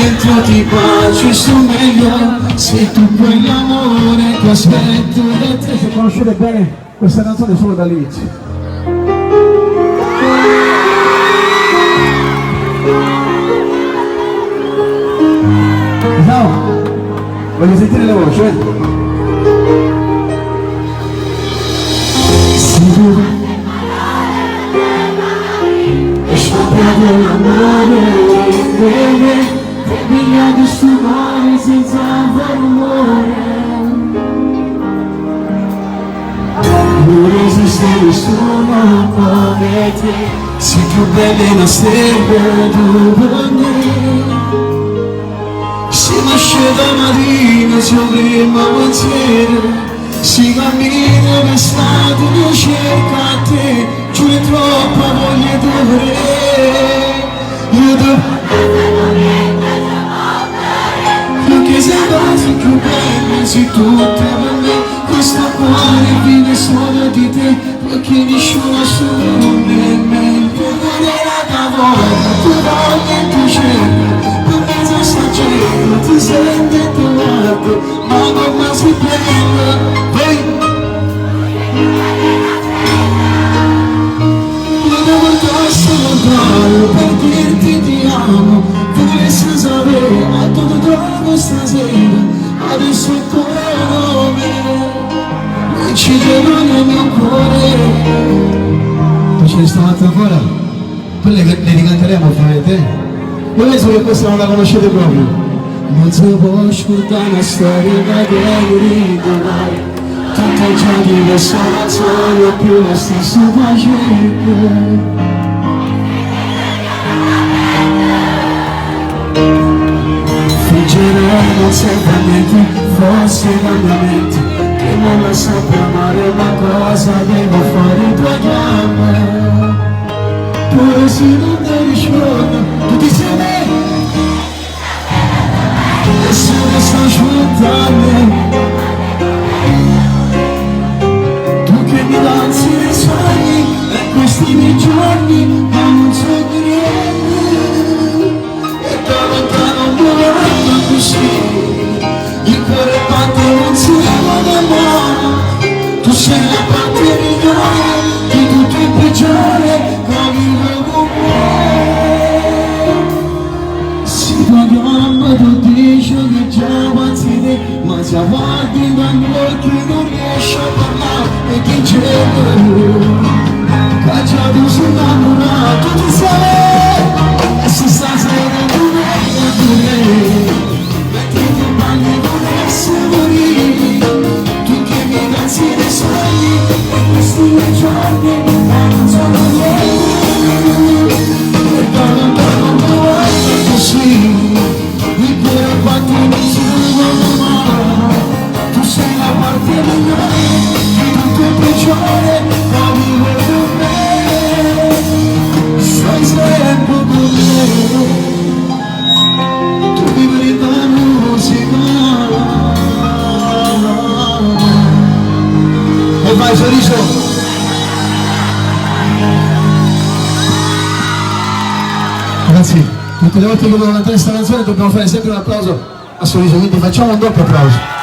dentro ti bacio e sto meglio Sei tu quell'amore che aspetto da te. Se conoscete bene questa canzone solo dall'inizio. Ciao! Voglio sentire le voci, eh? Sei tu E scopriamo l'amore, bene, ti sto mare senza fare rumore. Non esiste nessuno come te, sei più bella una stella tu per me. Si nasce da mattina, si prima pensiero, si cammina per strada, mi cerca a te, ci vuole troppa voglia di vedere. Io ti perché se cose più belle sei tutta per me. Questo cuore vive solo di te, perché nessuno solo me. Non era da volta, tu voglio e tu cerca, per mezzo sta gente, ti sente e ti guarda, ma come si bella. Vai! Volevo portarsi lontano per dirti ti amo, volessi sapere a dove trovo stasera, adesso il tuo nome non ci devo nel mio cuore. Ce ne sta un'altra ancora? Poi le ricanteremo ovviamente. Eh. Io penso che questa non la conoscete proprio. Non si può scordare una storia che ridere, tutto già diverso, non sono più lo stesso piacere. Fingere non serve a niente, forse la mia mente che non la sappia amare, ma cosa devo fare? Tua chiama, pure se non ti rispondo, tutti insieme. E se ne sta aspettando, tu che mi danzi nei sogni, e questi miei giorni, ma non so niente. E da lontano mi guardo così, il cuore batte non si muove mai. Tu sei la parte migliore di tutto il peggiore che vivo con me. Si tua gamba tu dici che già pazzi te, ma se guardi dagli occhi non riesci a parlare e ti cerco. Che già tu sei innamorato, tu sei, e se stasera tu vieni a me, mentre ti balli volessi morire, tu che mi danzi nei sogni, e questi miei giorni, ma non sono niente. E da lontano mi guarda così, il cuore batte non si muove mai. Tu sei la parte migliore di tutto il peggiore, ma vivo con me. Stai sempre con me, tu vivi la musica. E vai, sorriso! Ragazzi, tutte le volte che dobbiamo cantare questa canzone dobbiamo fare sempre un applauso a sorriso, quindi facciamo un doppio applauso.